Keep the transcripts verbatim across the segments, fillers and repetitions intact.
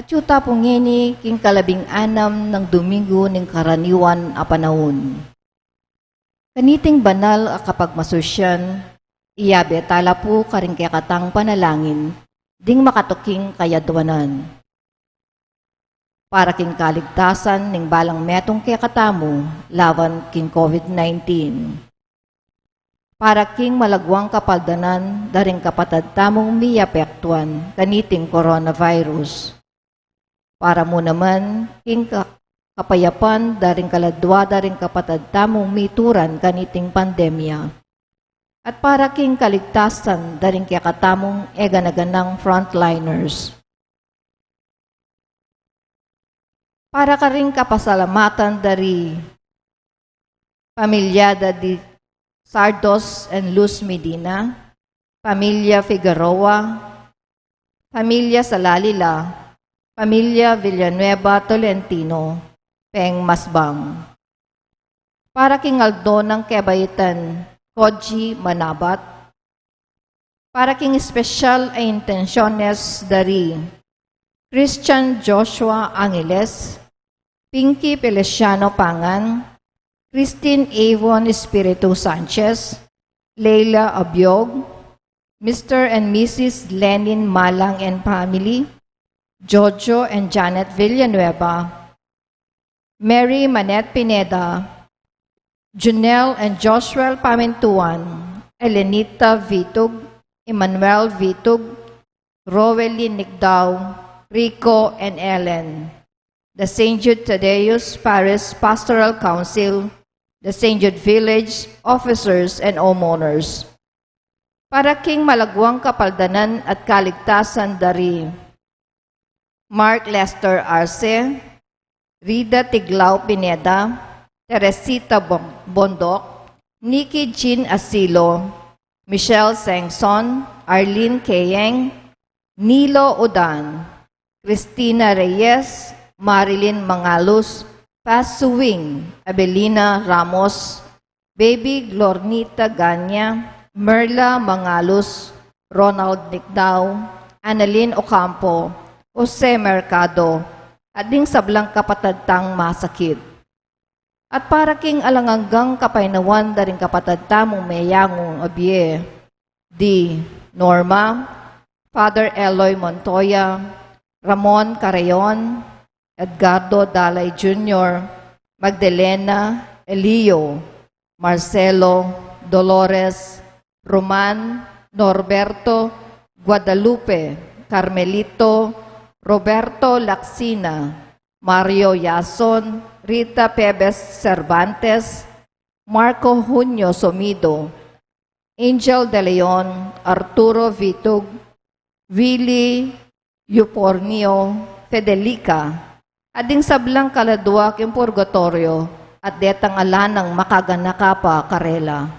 At yu ta pu ngeni king kalabing anam nang Domingo ning karaniwan a panaun. Kaniting banal a kapagmasusyan, iyabe tala pu karing kekatang panalangin, ding makatuking kayadwanan. Para king kaligtasan ning balang metung kekatamu lawan king COVID nineteen. Para king malagwang kapaldanan da ring kapatad tamung miapektuan kaniting coronavirus. Para mu naman king ka-, kapayapan da ring kaladwa da ring kapatad tamung mituran kaniting pandemya. At para king kaligtasan da ring kekatamung e gana-ganang frontliners. Para karing kapasalamatan da ri pamilya da di Sardos and Luz Medina, pamilya Figueroa, pamilya Salalila, pamilya Villanueva Tolentino, Peng Masbang. Para king aldo nang kebaitan, Koji Manabat, para king espesyal a intensyones da ri Christian Joshua Angeles, Pinky Feliciano Pangan, Christine Avon Espiritu Sanchez, Leila Abiog, Mister and Missus Lenin Malang and family, Jojo and Janet Villanueva, Mary Manette Pineda, Junel and Joshua Pamintuan, Elenita Vitug, Emmanuel Vitug, Roelyn Nicdao, Rico and Ellen, the Saint Jude Thaddeus Parish Pastoral Council, the Saint Jude Village officers and homeowners. Para king malagwang kapaldanan at kaligtasan da ri Mark Lester Arce, Rida Tiglao Pineda, Teresita Bon-, Bondoc, Nikki Jean Asilo, Michelle Sengson, Arlene Keyeng, Nilo Udan, Christina Reyes, Marilyn Mangalus, Paz Suwing, Abelina Ramos, Baby Glornita Ganya, Merla Mangalus, Ronald Nicdao, Annalyn Ocampo, Jose Mercado, at ding sablang kapatad tang masakit. At para king alang anggang kapaynawan da ring kapatad tamung meyangu a bie, di Norma, Father Eloy Montoya, Ramon Carreon, Edgardo Dalay Junior, Magdalena, Elio, Marcelo, Dolores, Roman, Norberto, Guadalupe, Carmelito, Roberto Lacsina, Mario Yason, Rita Pebes Cervantes, Marco Junio Somido, Angel De Leon, Arturo Vitug, Willy Eupornio, Fedelica, at ding sablang kaladua king purgatorio, at detang ala nang makaganaka pa karela.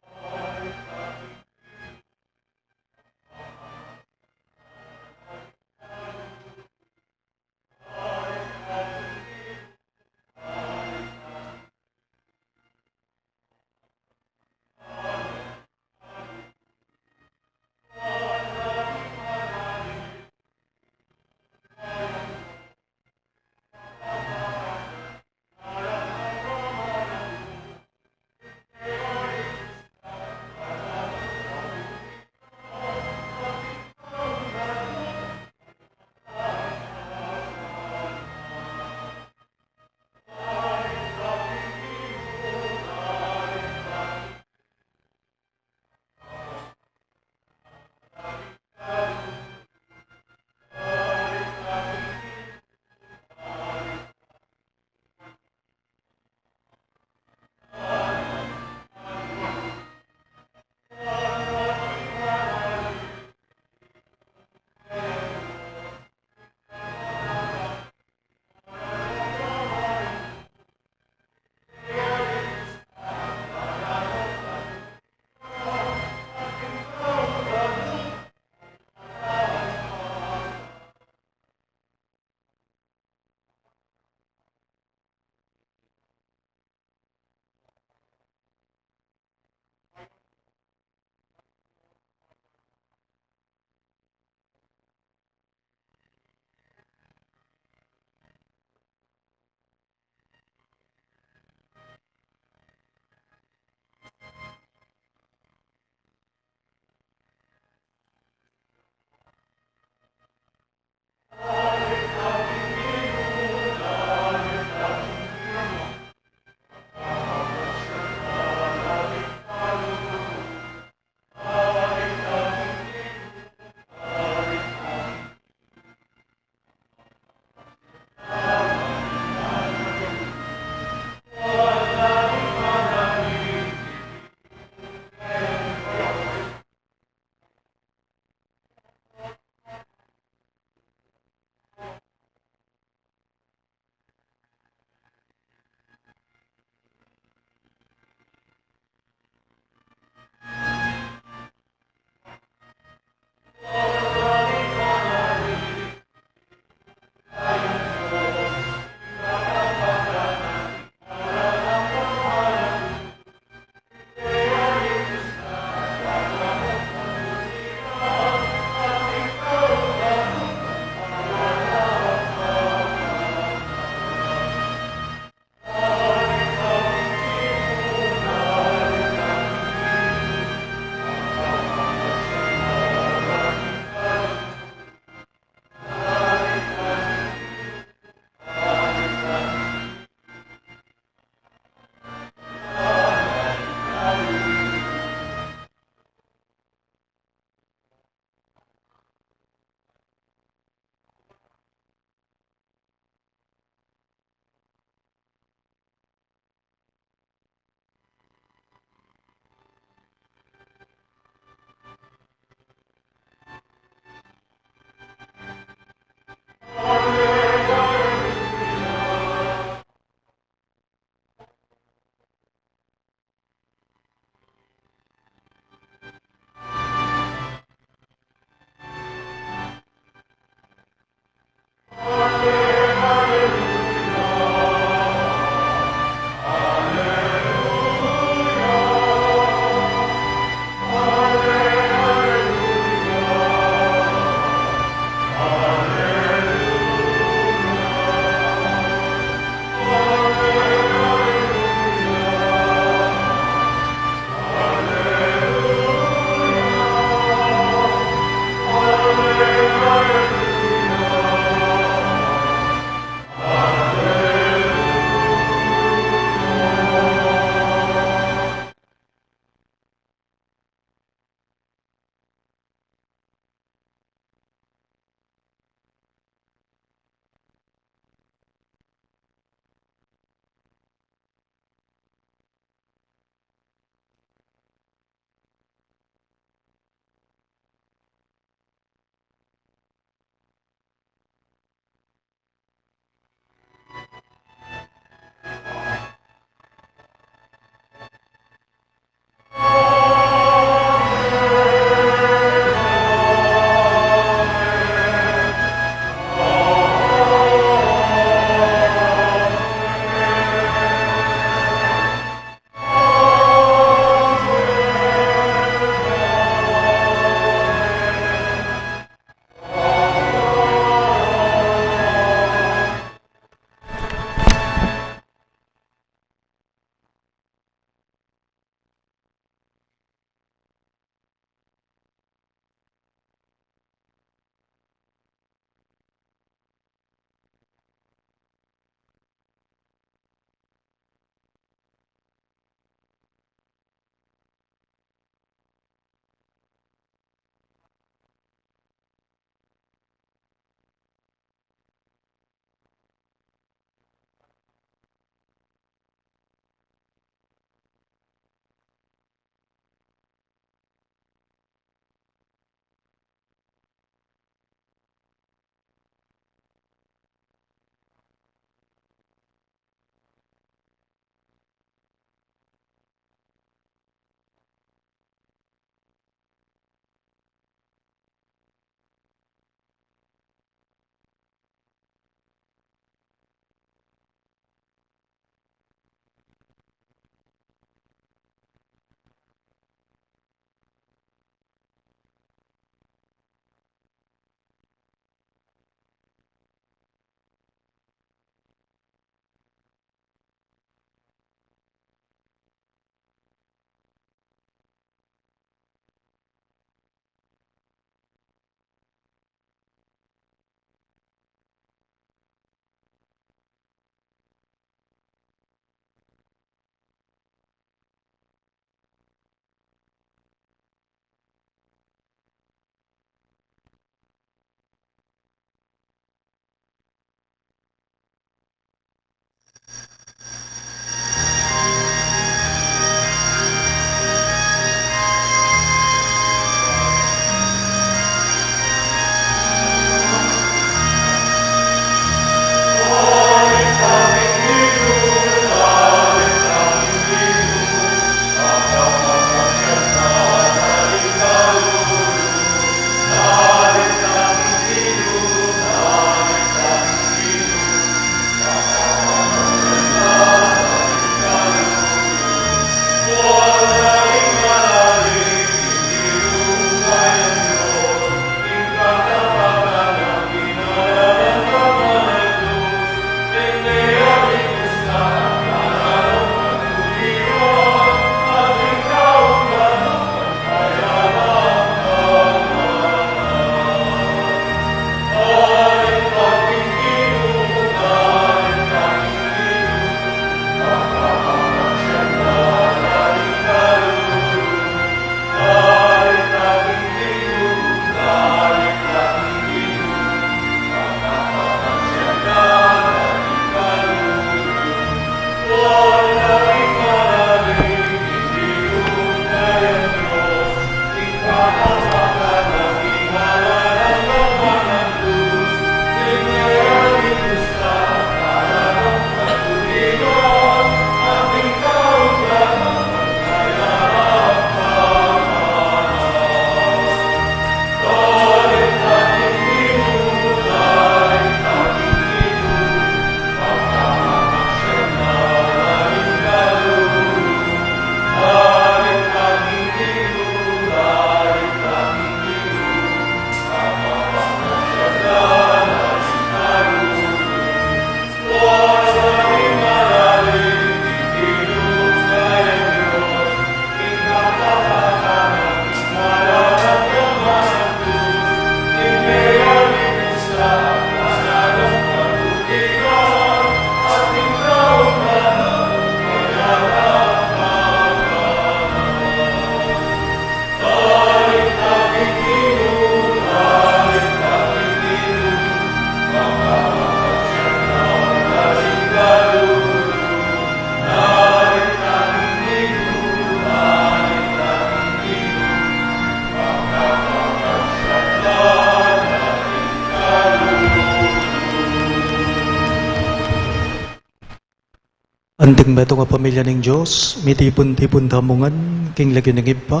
Anting metung a pamilya ning Dios, mitipun-tipun tamu ngan king lagyu ning Ibpa,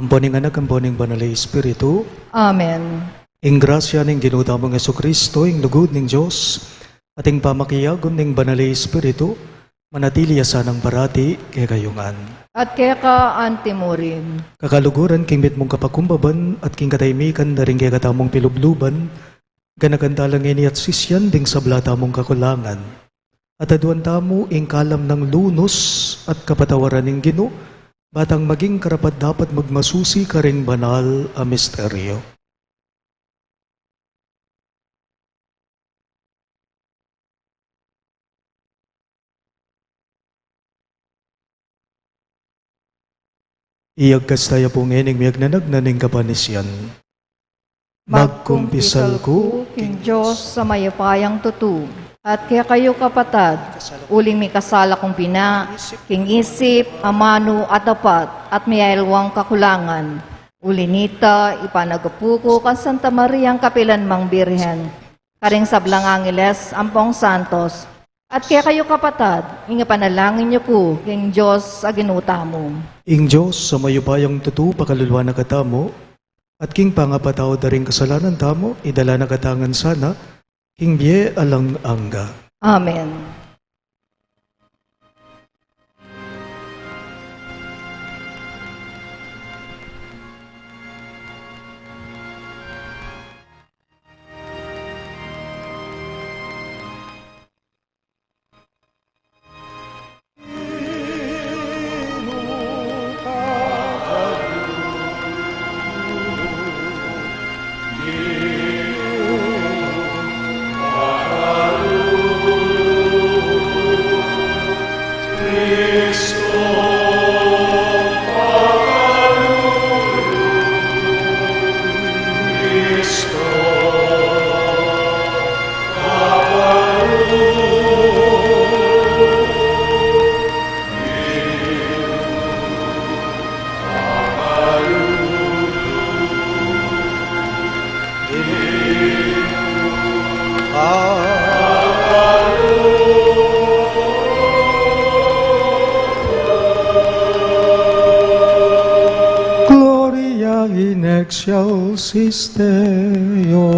ampo ning Anak, ampo ning Banal a Espiritu. Amen. Ing grasya ning Ginu tamung Jesucristo, ing lugud ning Dios, at ing pamakiabe ning Banal a Espiritu, manatili ya sanang parati kekayu ngan. At keka antimurin. Kakaluguran, king mitmung kapakumbaban at king katahimikan da ring kekatamung pilubluban, ganakan tala ngeni at sisian ding sabla tamung kakulangan. At aduan tamu ing kalam nang lunus at kapatawaran ning Ginu, ba tang maging karapat-dapat magmasusi karing banal a misteryo. Iyagkas taya pu ngeni ing miyagnanagnan ning kapanisian. Magkumpisal ku king Dios a mayupayang tutu, at kekayu kapatad, uling mikasala kung bina, king isip, amanu, at dapat, at miyaliwang kakulangan. Uli nita, ipanagapu ku kang Santa Mariang kapilan mang Birhen, karing sablang angeles ampong santos, at kekayu kapatad, ing ipanalangin yu ku king Dios a Ginu tamu. Ing Dios a mayupayang tutu pakaluluan na katamu, at king pangapatawad da ring kasalanan tamu, idala na katamu ngan sana king bie alang angga. Amen. Gloria in excelsis Deo.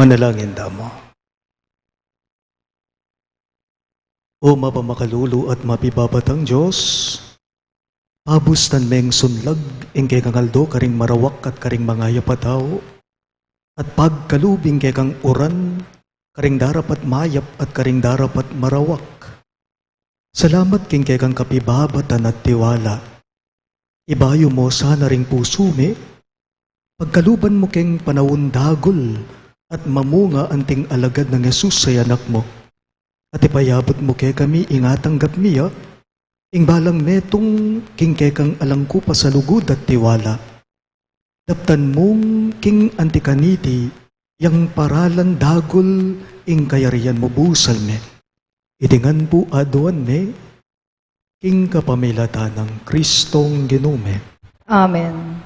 Manalangin tamu. O mapamakalulu at mapibabatang Dios, pabustan meng sunlag ing kekang aldo karing marawak at karing mangayap a tau, at pagkalub ing kekang uran karing darapat mayap at karing darapat marawak. Salamat king kekang kapibabatan at tiwala. Ibayu mu sana ring pusu mi, pagkaluban mu keng panaun dagul at mamunga anting alagad nang Jesus a Anak mu. At ipayabut mu kekami ing atanggap mi ya, ing balang metung king kekang alang ku pasalugud at tiwala. Daptan mung king anti kaniti yang paralan dagul ing kayarian mu busal mi. Iti ngan pu aduan mi king kapamilatan nang Kristong Ginu mi. Amen.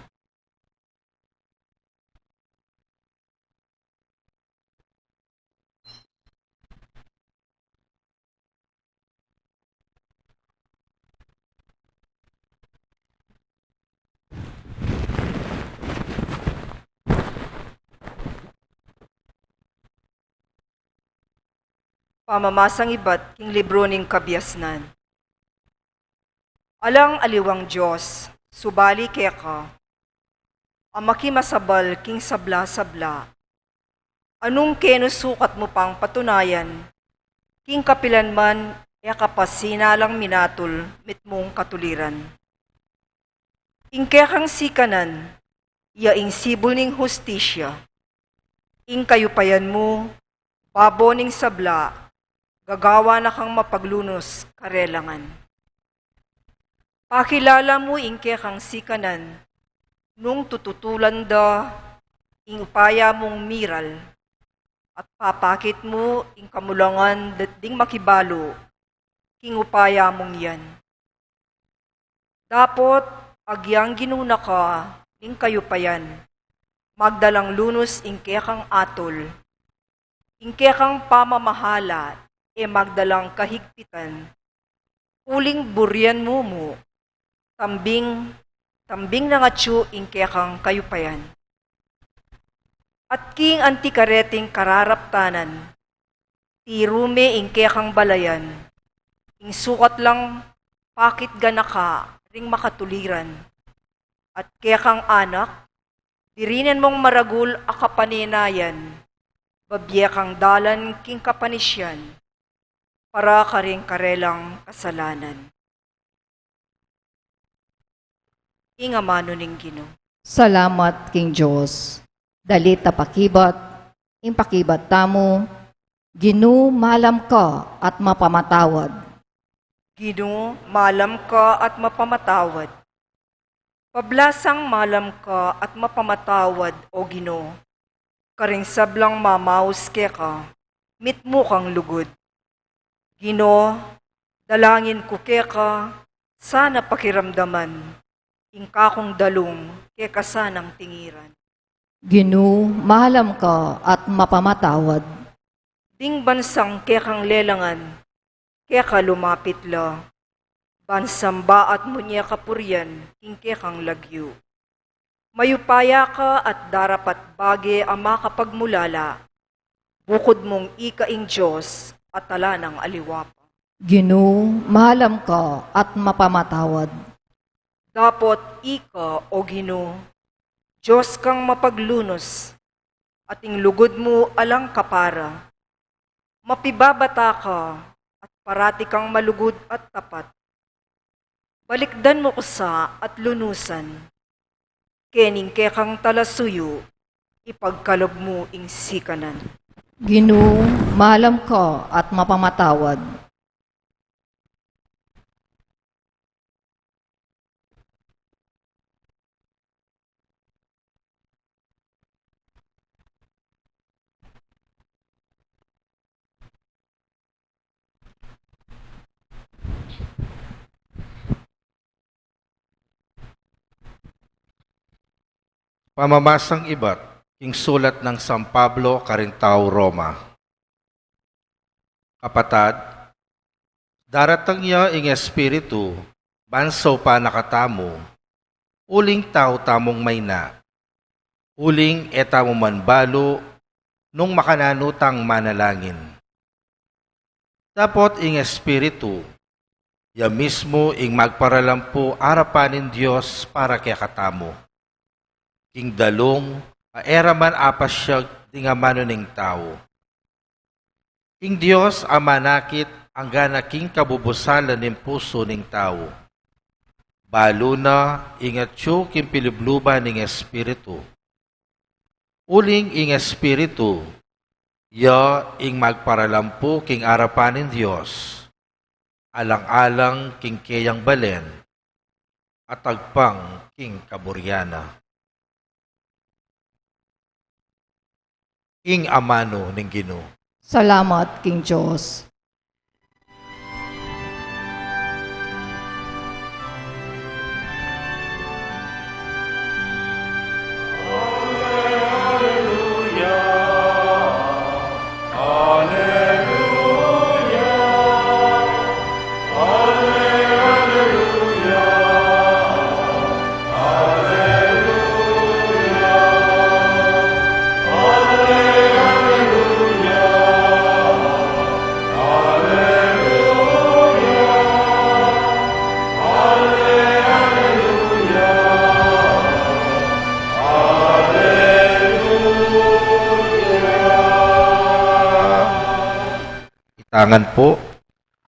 Pamamasang ibat king libru ning kabiasnan. Alang aliwang Dios, subali keka, a makimasabal king sabla-sabla. Anung kenu sukat mu pang patunayan, king kapilan man e ka pa sinalang minatul mitmung katuliran. Ing kekang sikanan, iya ing sibul ning hustisya. Ing kayupayan mu, babo ning sabla, gagawa na kang mapaglunus karelangan. Pakilala mu ing kekang sikanan, nung tututulan da ing upaya mung miral, at papakit mu ing kamulangan da-, ding makibalu king upaya mung yan. Dapot agyang Ginu na ka ning kayupayan, magdalang lunus ing kekang atul, ing kekang pamamahala e magdalang kahigpitan, uling burian mu mu, tambing, tambing nang atyu ing kekang kayupayan. At king anti kareting kararaptanan, tiru me ing kekang balayan, ing sukat lang pakit ganaka ring makatuliran. At kekang anak, dirinan mung maragul a kapanenayan, babie kang dalan king kapanisian, para karing karelang kasalanan. Ing amanu ning Ginu. Salamat king Dios. Dalit a pakibat, ing pakibat tamu, Ginu, malam ka at mapamatawad. Ginu, malam ka at mapamatawad. Pablasang malam ka at mapamatawad, O Ginu, karing sablang mamaus keka, mitmu kang lugud. Ginu, dalangin ku keka, sana pakiramdaman, ing kakung dalung keka sanang tingiran. Ginu, malam ka at mapamatawad. Ding bansang kekang lelangan, keka lumapit la. Bansang baat mu ne kapurian king kekang lagyu. Mayupaya ka at darapat bage a makapagmulala, bukud mung ika ing Dios a tala nang aliwa pa. Ginu, malam ka at mapamatawad. Dapot ika, O Ginu, Dios kang mapaglunus, at ing lugud mu alang kapara. Mapibabata ka at parati kang malugud at tapat. Balikdan mu ku sa at lunusan, kening kekang talasuyu, ipagkalub mu ing sikanan. Ginu, malam ka at mapamatawad. Pamamasang ibat king sulat nang San Pablo karing tau Roma. Kapatad, daratang ya ing Espiritu, ban saupan na katamu, uling tau tamung mayna. Uling e tamu man balu, nung makananu tang manalangin. Dapot ing Espiritu, ya mismu ing magparalampu arapan ning Dios para kekatamu. King dalung a e ra man apasyag ding amanu ning tau. Ing Dios a manakit anggana king kabubusalan ning pusu ning tau. Balu na ing atyu king pilubluban ning Espiritu. Uling ing Espiritu, ya ing magparalampu king arapan ning Dios, alang-alang king keyang balen, at agpang king kaburian na. Ing amanu ning Ginu. Salamat king Dios. Itangan pu,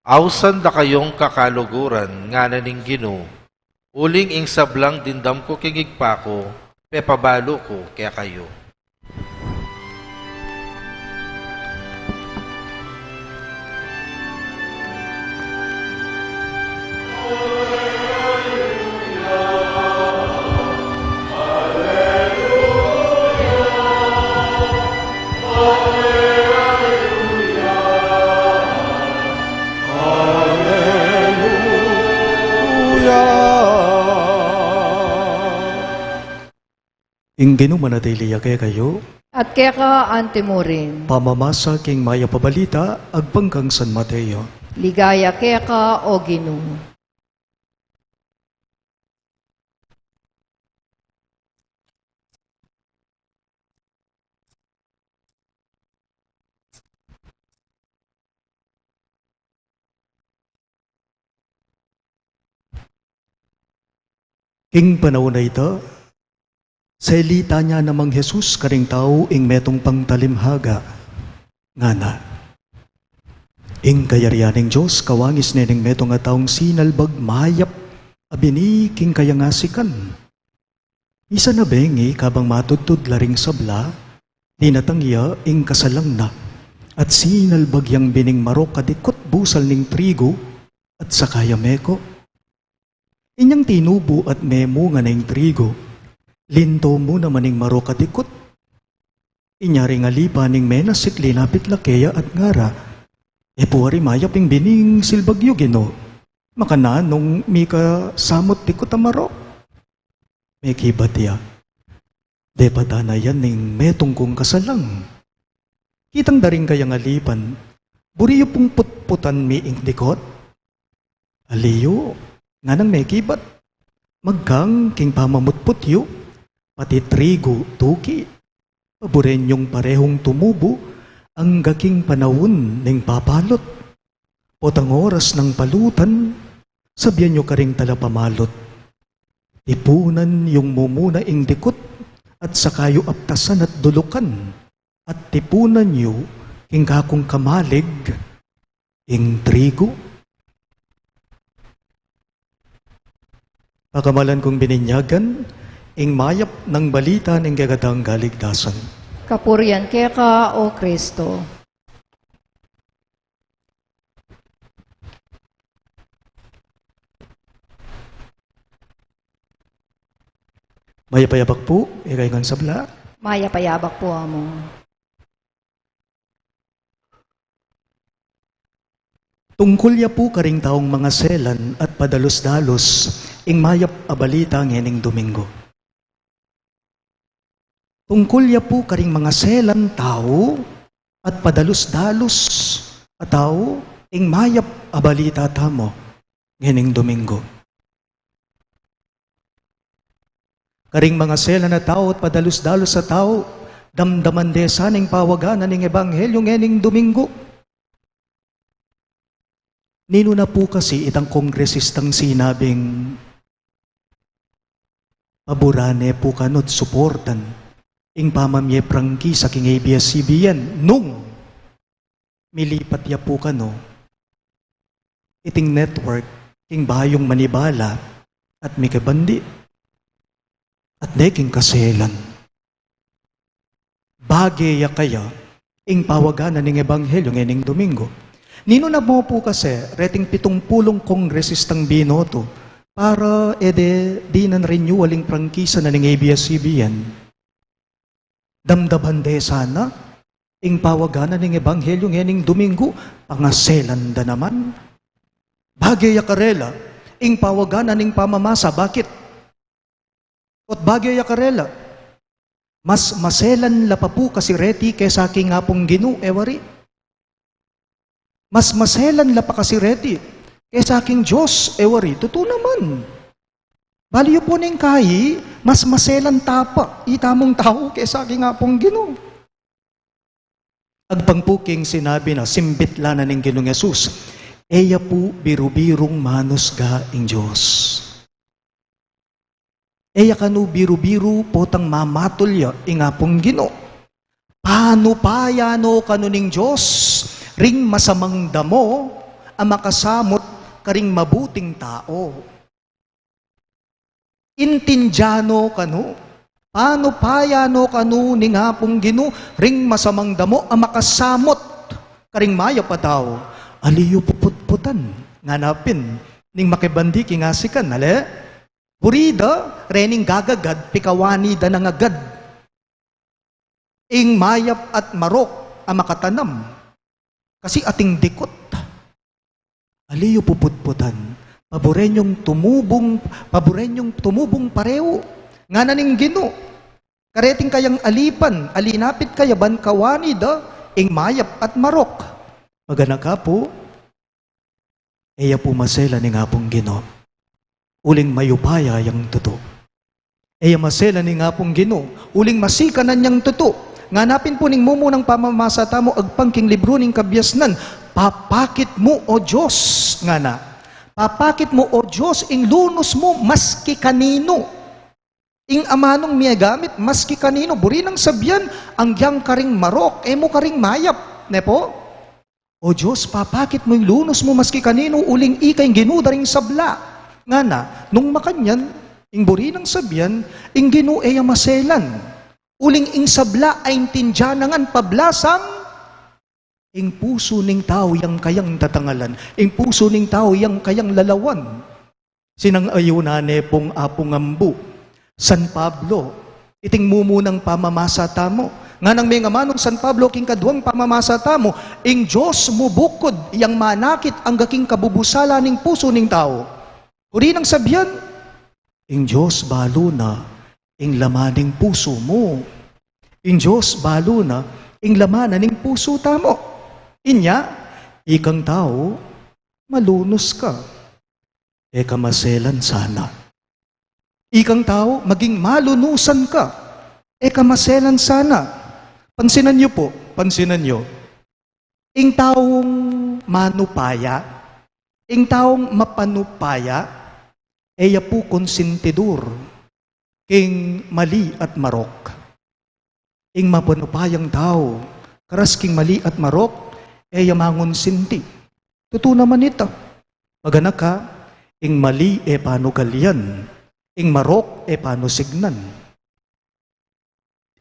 ausan da kayung kakaluguran, ngana ning Ginu, uling ing sablang dimdam ku king Ibpa ku, pepabalu ku kekayu. Ing Ginu manatili ya kekayu. At keka antimurin. Pamamasa king mayap a balita agpang kang San Mateo. Ligaya keka, O Ginu. King panaun a ita, selita na namang Jesus karing tau ing metung pang talimhaga, ngana, ing kayarian ning Dios kawangis ne ning metung a taung sinalbag mayap a bini king kayang asikan. Misan a bengi kabang matudtud la ring sabla, dinatang ya ing kasalang na, at sinalbag yang bining marok a dikut busal ning trigu, at saka ya meko. Inyang tinubu at memunga na ing trigu, linto mu naman ing marok a dikut. Inya ring alipan ning menasik linapit la keya at ngara, E pu ari mayap ing bining silbag yu, Ginu? Makananu nung mika samut dikut a marok? Mekibat ya, Depatan na yan ning metung kung kasalang. Kitang da ring kayang alipan, Buri yu pung putputan mi ing dikut? Ali yu, nganang mekibat, magkang king pamamutput yu, pati trigu tuki, paburen yung parehung tumubu, angga king panaun ning papalut. Potang oras nang palutan, sabian yu karing talapamalut, Tipunan yung mumuna ing dikut, at saka yu aptasan at dulukan, at tipunan yu king kakung kamalig ing trigu. Pakamalan kung bininyagan, ing mayap nang balita ning kekatang kaligtasan. Kapurian keka, O Kristo. Mayap a yabak pu, ika ing sabla. Mayap a yabak pu, Among. Tungkul ya pu karing taung mangaselan at padalus-dalus ing mayap a balita ngening Domingo. Tungkul ya pu karing mangaselan tau at padalus-dalus a tau ing mayap a balita tamu ngening Domingo. Karing mangaselan a tau at padalus-dalus a tau, Damdaman de sana ing pawaga na ning ebanghelyo ngening Domingo. Ninu na pu kasi itang kongresistang sinabing paburan ne pu kanu at suportan ing pamamie prangkisa king A B S C B N nung milipat ya pu kanu iting network king bayung manibala at mikibandi at ne king kaselan. Bage ya kaya ing pawaga na ning ebanghelyo ngening Domingo? Ninu na mu pu kasi reting pitung pulung kongresistang binoto para e de dinan renewal ing prangkisa na ning A B S C B N? Damdaman de sana ing pawaga na ning ebanghelyo ngening Domingo, pangaselan da naman. Bage ya karela ing pawaga na ning pamamasa. Bakit? Ot bage ya karela, mas maselan la pa pu kasi reti kesa king Apung Ginu, e wari? Mas maselan la pa kasi reti kesa king Dios, e wari? Tutu naman. Balu yu pu ning kayi, mas maselan ta pa itamung tau kesa king Apung Ginu. Agpang pu king sinabi na, simbit la na ning Ginung Jesus, e ya pu biru-birung manusga ing Dios. E ya kanu biru-biru potang mamatul ya ing Apung Ginu. Panupaya no kanu ning Dios ring masamang damo a makasamut karing mabuting tau. Intindian no kanu, panupaya no kanu ning Apung Ginu ring masamang damo a makasamut karing mayap a tau. Ali yu puputputan, ngana pin ning makibandi king asikan, ale? Buri da rening gagagad, pikawani da nang agad ing mayap at marok a makatanam. Kasi ating dikut. Ali yu puputputan, paburen yung tumubung, paburen yung tumubung pareu, ngana ning Ginu. Kareting kayang alipan, alinapit kaya ban kawani da ing mayap at marok? Maganaka pu, e ya pu maselan ing Apung Ginu uling mayupaya yang tutu. E ya maselan ing Apung Ginu uling masikanan yang tutu. Ngana pin pu ning mumunang pamamasa tamu agpang king libru ning Kabiasnan, papakit mu, O Dios, ngana. Papakit mu, O Dios, ing lunus mu maski kaninu. Ing amanung mie gamit maski kaninu, buri nang sabian, anggiyang karing marok, e mu karing mayap, ne pu? O Dios, papakit mu ing lunus mu maski kaninu, uling ika ing Ginu da ring sabla, ngana. Nung makanyan, ing buri nang sabian, ing Ginu e ya maselan uling ing sabla a intindian na ngan pablasang ing pusu ning tau yang kayang tatangalan, ing pusu ning tau yang kayang lalawan. Sinang-ayunan ne pung Apung Ambu, San Pablo, iting mumunang pamamasa tamu. Nganang mengamanung San Pablo king kaduang pamamasa tamu, ing Dios mu bukud yang manakit angga king kabubusala ning pusu ning tau. Buri nang sabian, ing Dios balu na ing laman ning pusu mu. Ing Dios balu na ing laman na ning pusu tamu. Inya, ikang tau, malunus ka, e ka maselan sana. Ikang tau, maging malunusan ka, e ka maselan sana. Pansinan yu pu, pansinan yu. Ing taung manupaya, ing taung mapanupaya, e ya pu konsintidur king mali at marok. Ing mapanupayang tau, karas king mali at marok, e ya mangonsinti. Tutu naman ita. Maganaka, ing mali e panugal yan, ing marok e panusignan.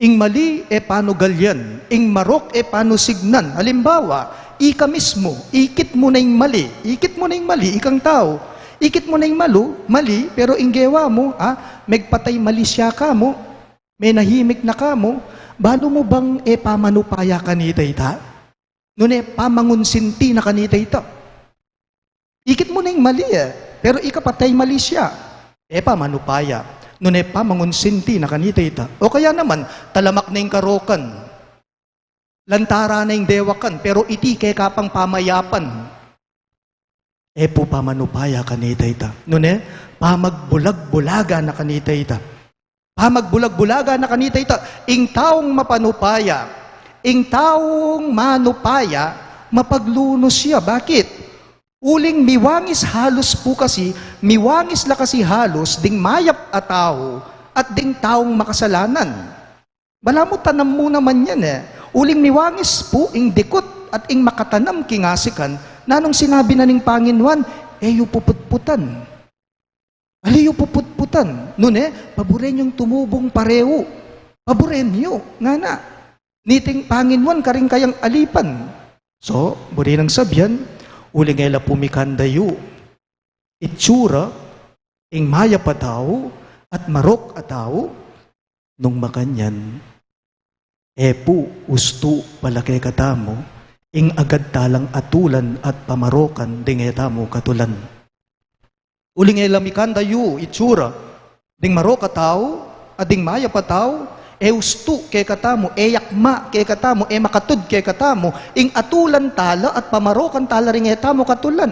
Ing mali e panugal yan, ing marok e panusignan. Halimbawa, ika mismu, ikit mu na ing mali, ikit mu na ing mali, ikang tau. Ikit mu na ing malu, mali, pero ing gewa mu, ah, megpatay malisya ka mu, menahimik na ka mu, balu mu bang e pamanupaya kanita ita? Nune pamangonsinti na kanita ita. Ikit mu na ing mali e, pero ika patay malisya. E pamanupaya. Nune pamangonsinti na kanita ita. O kaya naman, talamak na ing karokan, lantara na ing dewakan, pero iti keka pang pamayapan. E pu pamanupaya kanita ita. Nune, pamagbulag-bulagan na kanita ita. Pamagbulag-bulagan na kanita ita, ing taung mapanupaya, ing taung manupaya, mapaglunus ya. Bakit? Uling miwangis halus pu kasi, miwangis la kasi halus ding mayap a tau at ding taung makasalanan. Balamu tanam mu naman yan e. Uling miwangis pu ing dikut at ing makatanam king asikan, nanung sinabi na ning Panginuan, e yu puputputan. Ali yu puputputan. Nune, paburen yung tumubung pareu. Paburen yu, ngana. Niting Panginuan karing kayang alipan. So, buri nang sabian, uling e la pu mikanda yu itsura ing mayap a tau at marok a tau, nung makanyan, e pu ustu pala kekatamu ing agad talang atulan at pamarokan ding e tamu katulan. Uling e la mikanda yu itsura ding marok a tau at ding mayap a tau, e ustu kekatamu, e yakma kekatamu, e makatud kekatamu ing atulan tala at pamarokan tala ring e tamu katulan.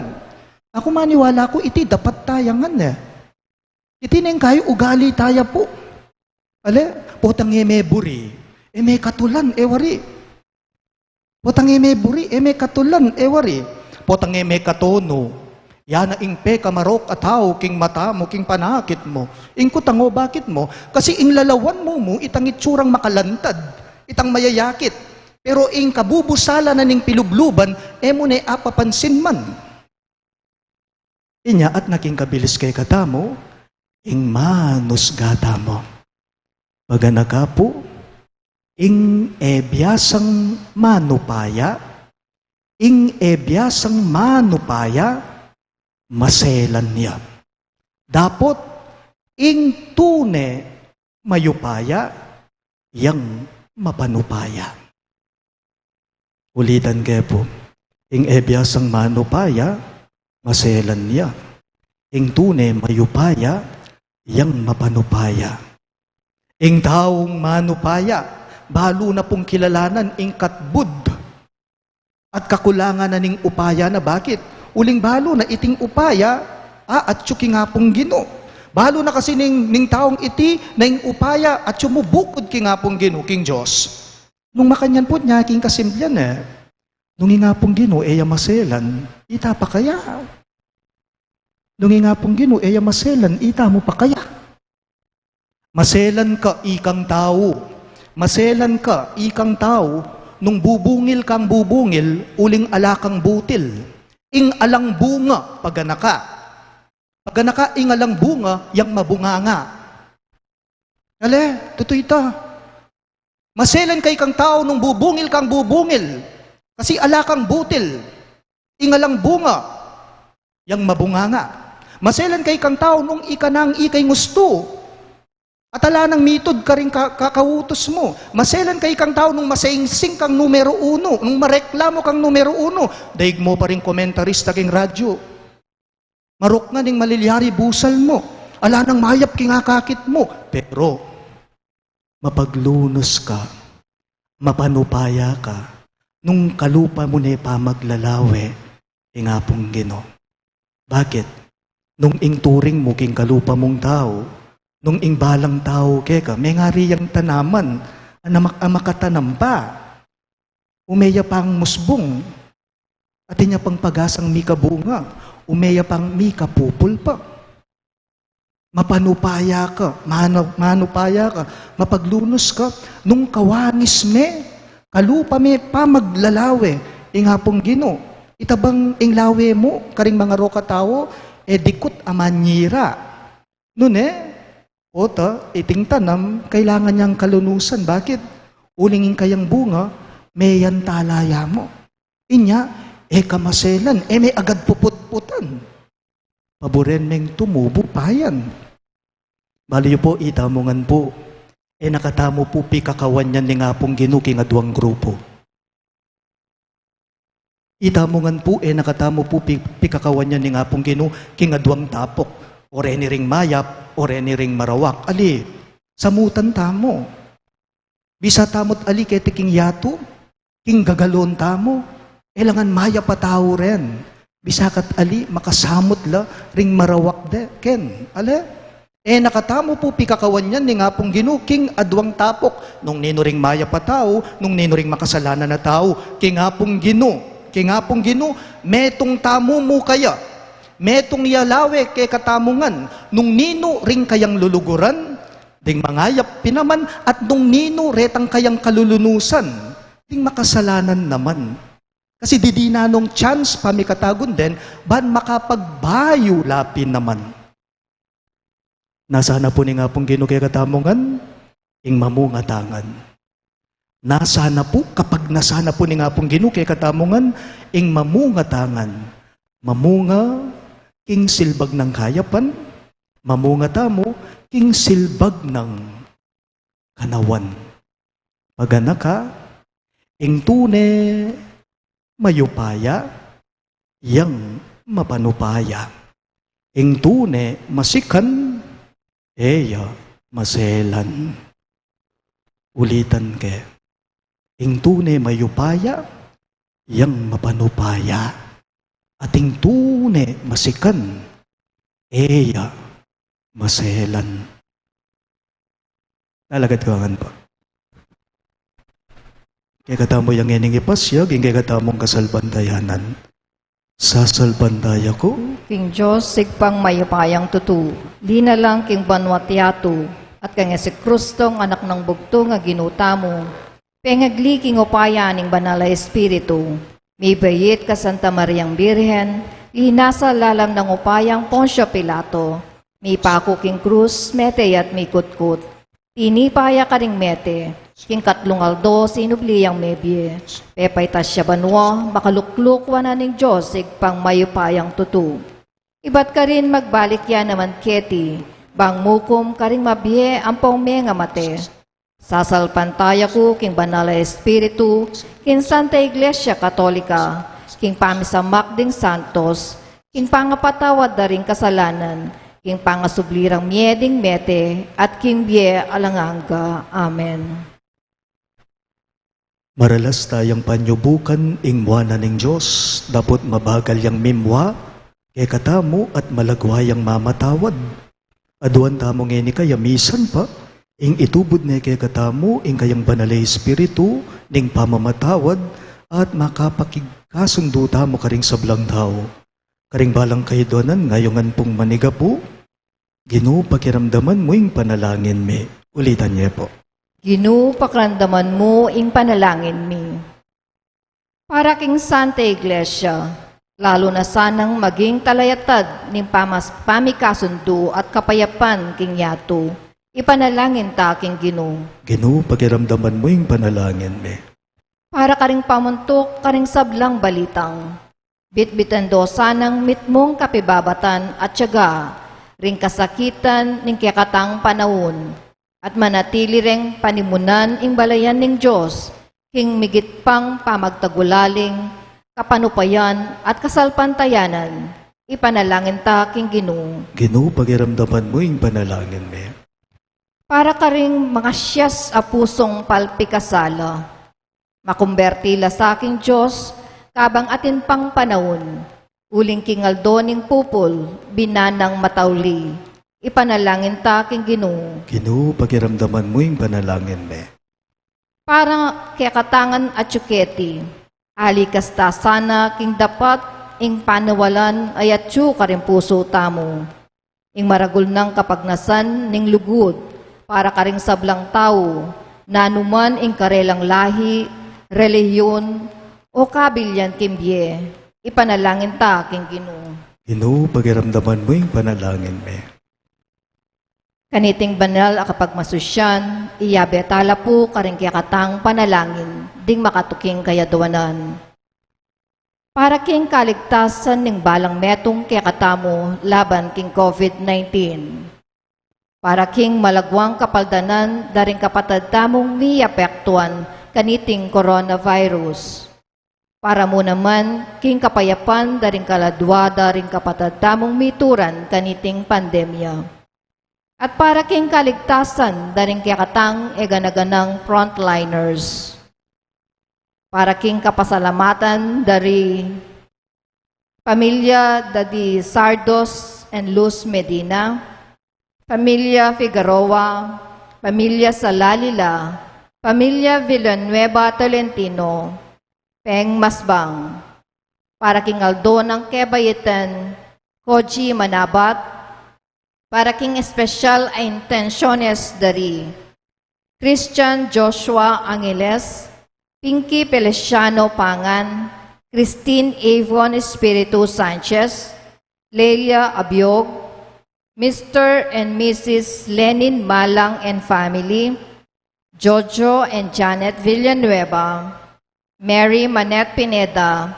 Aku maniwala ku iti dapat taya ngan e. Iti neng kayu ugali taya pu. Ale, potang e meburi, e mekatulan, e wari. Potang e meburi, e mekatulan, e wari. Potang e mekatonu, ya na ing pekamarok a tau king mata mu, king panakit mu. Ing kutang o bakit mu? Kasi ing lalawan mu mu, itang itsurang makalantad, itang mayayakit. Pero ing kabubusalan na ning pilubluban, e mu ne apapansin man. Inya at naking kabilis kekatamu, ing manusga tamu. Paganaka pu, ing e biasang manupaya, ing e biasang manupaya, maselan ya. Dapot, ing tune mayupaya, yang mapanupaya. Ulitan ke pu, ing e biasang manupaya, maselan ya. Ing tune mayupaya, yang mapanupaya. Ing taung manupaya, balu na pung kilalanan ing katbud at kakulangan na ning upaya na. Bakit? Uling balu na iting upaya, a, atyu king Apung Ginu. Balu na kasi ning, ning taung iti na ing upaya atyu mu bukud king Apung Ginu, king Dios. Nung makanyan pu, nya king kasimplian e, nung ing Apung Ginu e ya maselan, ita pa kaya? Nung ing Apung Ginu e ya maselan, ita mu pa kaya? Maselan ka ikang tau. Maselan ka ikang tau, nung bubungil kang bubungil, uling ala kang butil. Ing alang bunga, paganaka. Paganaka ing alang bunga, yang mabunganga. Ale, tutu ita. Maselan ka ikang tau nung bubungil kang bubungil, kasi ala kang butil. Ing alang bunga, yang mabunganga. Maselan ka ikang tau nung ika nang ikay ngustu at ala nang mitud karing ka-, kakautus mu. Maselan ka ikang tau nung masengseng kang numero uno, nung mareklamo kang numero uno. Daig mu pa ring komentarista king radyo. Marok ngan ing malilyari busal mu. Ala nang mayap king akakit mu. Pero, mapaglunus ka, mapanupaya ka, nung kalupa mu ne pamaglalawe ing Apung Ginu. Bakit? Nung ing turing mu king kalupa mung tau, nung ing balang tau keka, mengari yang tanaman, a mak-, a makatanam pa. Ume ya pang musbung, atin ya pang pagasang mikabunga, ume ya pang mikapupul pa. Mapanupaya ka, manu-, manupaya ka, mapaglunus ka, nung kawangis me, kalupa me pamaglalawe ing Apung Ginu. Ita bang ing lawe mu karing mangarok a tau, e dikut a manyira. Nune, ota, iting tanam, kailangan yang kalunusan. Bakit? Uling ing kayang bunga, meyan tala ya mu. Inya, e ka maselan, e me agad puputputan. Paburen meng tumubu pa yan. Bali yu pu, ita mu ngan pu, e na katamu pu pikakawan yan ning Apung Ginu king aduang grupu. Ita mu ngan pu, e na katamu pu pi-, pikakawan yan ning Apung Ginu king aduang tapok, o reni ring mayap, o reni ring marawak. Ali, samutan tamu. Bisa tamu't ali keti king yatu, king gagalon tamu, e la ngan mayap a tau ren. Bisa ka't ali, makasamut la ring marawak de, ken, ale? E na katamu pu pikakawan yan ning Apung Ginu king aduang tapok, nung ninu ring mayap a tau, nung ninu ring makasalanan a tau, king Apung Ginu, king Apung Ginu, metung tamu mu kaya, metung ya lawe kekatamu ngan, nung ninu ring kayang luluguran, ding mangayap pin naman, at nung ninu retang kayang kalulunusan, ding makasalanan naman. Kasi didinan nung chance pa mikatagun den, ban makapagbayu la pin naman. Nasa na pu ning Apung Ginu kekatamu ngan, ing mamunga ta ngan. Nasa na pu, kapag nasa na pu ning Apung Ginu kekatamu ngan, ing mamunga ta ngan. Mamunga king silbag nang kayapan, mamunga tamu king silbag nang kanawan. Paganaka, ing tune mayupaya, yang mapanupaya. Ing tune masikan, e ya maselan. Ulitan ke. Ing tune mayupaya, yang mapanupaya. At ing tune masikan, e ya maselan. Talagad ko ngan pu. Kekatamu yang ngening ipasyag ing kekatamung kasalpantayanan. Sasalpantaya ku king Dios, Ibpang mayupayang tutu, linalang king banua't yatu, at kang Jesucristong Anak nang Bugtung a Ginu tamu, pengagli king upaya ning Banal a Espiritu, mibait kang Santa Mariang Birhen, linasa lalam nang upayang Poncio Pilato, mipaku king krus, mete ya't mikutkut. Tinipa ya karing mete, king katlung aldo sinubli yang mebie, pepaitas ya banua, makalukluk wanan ning Dios, Ibpang mayupayang tutu. Ibat karin magbalik ya naman keti, bang mukum karing mabie ampong mengamate. Sasalpantaya ku king Banal a Espiritu, king Santa Iglesia Katolika, king pamisamak ding santos, king pangapatawad da ring kasalanan, king pangasubli rang mie ding mete, at king bie alang angga. Amen. Maralas tayang panyubukan ing mua na ning Dios, dapot mabagal yang mimua kekatamu at malagwa yang mamatawad. Aduan tamu ngeni kaya misan pa, ing itubud ne kekatamu ing kayang Banal a Espiritu ning pamamatawad, at makapakigkasundu tamu karing sablang tau. Karing balang kaiduanan, ngayungan pung manigapu. Ginu, pakiramdaman mu ing panalangin mi. Ulitan ye pu. Ginu, pakiramdaman mu ing panalangin mi. Para king Santa Iglesia, lalu na sanang maging talayatad ning pamas-, pamikasundu at kapayapan king yatu, ipanalangin ta king Ginu. Ginu, pakiramdaman mu ing panalangin mi. Para karing pamuntuk karing sablang balitang, bitbitan do sanang mitmung kapibabatan at tiyaga ring kasakitan ning kekatang panaun, at manatili reng panimunan ing balayan ning Dios, king migit pang pamagtagulaling, kapanupayan, at kasalpantayanan, ipanalangin ta king Ginu. Ginu, pakiramdaman mu ing panalangin mi. Para karing mangasias a pusung palpikasala, makumberti la sa king Dios, kabang atin pang panaun, uling king aldo ning pupul, binanang matauli, ipanalangin ta king Ginu. Ginu, pakiramdaman mu ing panalangin mi. Para kekatang atyu keti, alikas ta sana king dapat ing paniwalan a atyu karing pusu tamu. Ing maragul nang kapagnasan ning lugud para karing sablang tau, nanu man ing karelang lahi, relihiyon, o kabilyan king bie, ipanalangin ta king Ginu. Ginu, pakiramdaman mu ing panalangin mi. Kaniting banal a kapagmasusyan, iyabe ta la pu karing kekatang panalangin ding makatuking kayadwanan. Para king kaligtasan ning balang metung kekatamu laban king COVID nineteen. Para king malagwang kapaldanan da ring kapatad tamung miapektuan kaniting coronavirus. Para mu naman king kapayapan da ring kaladua da ring kapatad tamung mituran kaniting pandemya. At para king kaligtasan da ring kekatang e gana-ganang frontliners. Para king kapasalamatan da ri pamilya da di Sardos and Luz Medina, Pamilya Figueroa, Pamilya Salalila, Pamilya Villanueva Tolentino, Peng Masbang. Para king aldo nang kebaitan, Koji Manabat. Para king espesyal a intensiones dari Christian Joshua Angeles, Pinky Feliciano Pangan, Christine Avon Espiritu Sanchez, Lelia Abiog, Mister and Missus Lenin Malang and family, Jojo and Janet Villanueva, Mary Manette Pineda,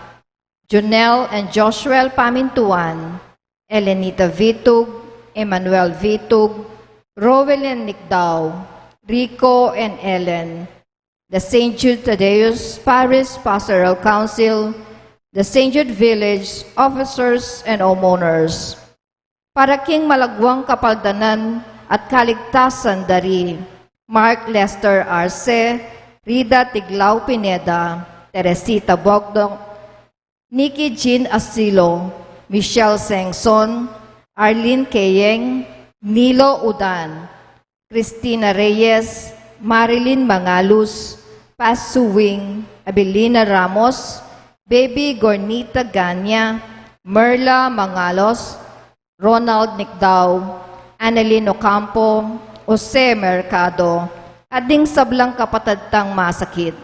Junel and Joshua Pamintuan, Elenita Vitug, Emmanuel Vitug, Roelyn Nicdao, Rico and Ellen, the Saint Jude Thaddeus Parish Pastoral Council, the Saint Jude Village officers and homeowners. Para king malagwang kapaldanan at kaligtasan dari Mark Lester Arce, Rida Tiglao Pineda, Teresita Bogdon, Nikki Jean Asilo, Michelle Sengson, Arlene Keyeng, Nilo Udan, Christina Reyes, Marilyn Mangalus, Paz Suwing, Abelina Ramos, Baby Gornita Ganya, Merla Mangalos, Ronald Nicdao, Annalyn Ocampo, Jose Mercado, at ding sablang kapatad tang masakit.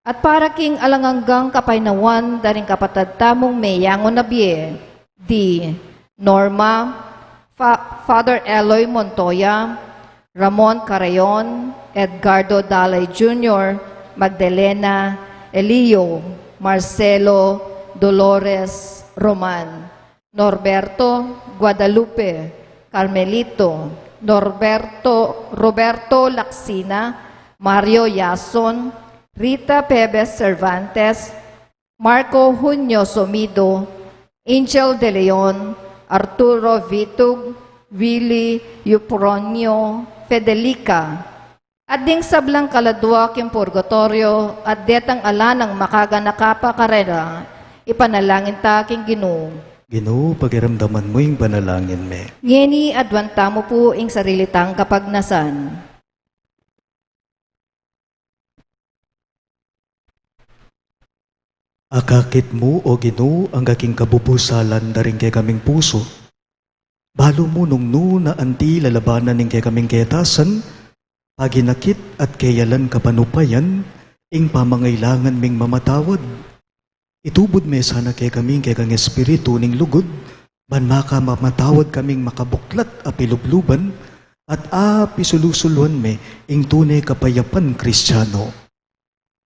At para king alang anggang kapaynawan da ring kapatad tamung meyangu na bie, di Norma, Fa-, Father Eloy Montoya, Ramon Carayon, Edgardo Dalay Junior, Magdalena, Elio, Marcelo, Dolores, Roman, Norberto, Guadalupe, Carmelito, Norberto, Roberto Lacsina, Mario Yason, Rita Pebes Cervantes, Marco Junio Somido, Angel De Leon, Arturo Vitug, Willy Eupronio, Fedelica, at ding sablang kaladua king purgatorio, at detang ala nang makaganaka pa karela, ipanalangin ta king Ginu. Ginu, pakiramdaman mu ing panalangin mi. Ngeni aduan tamu pu ing sarili tang kapagnasan. Akakit mu, O Ginu, angga king kabubusalan da ring kekaming pusu. Balu mu nung nu na anti lalabanan ning kekaming ketasan, paginakit at keyalan kapanupayan, ing pamangailangan ming mamatawad. Itubud me sana kekami ing kekang Espiritu ning lugud, ban makamamatawad kaming makabuklat a pilubluban, at apisulu-suluan me ing tune kapayapan Kristiano.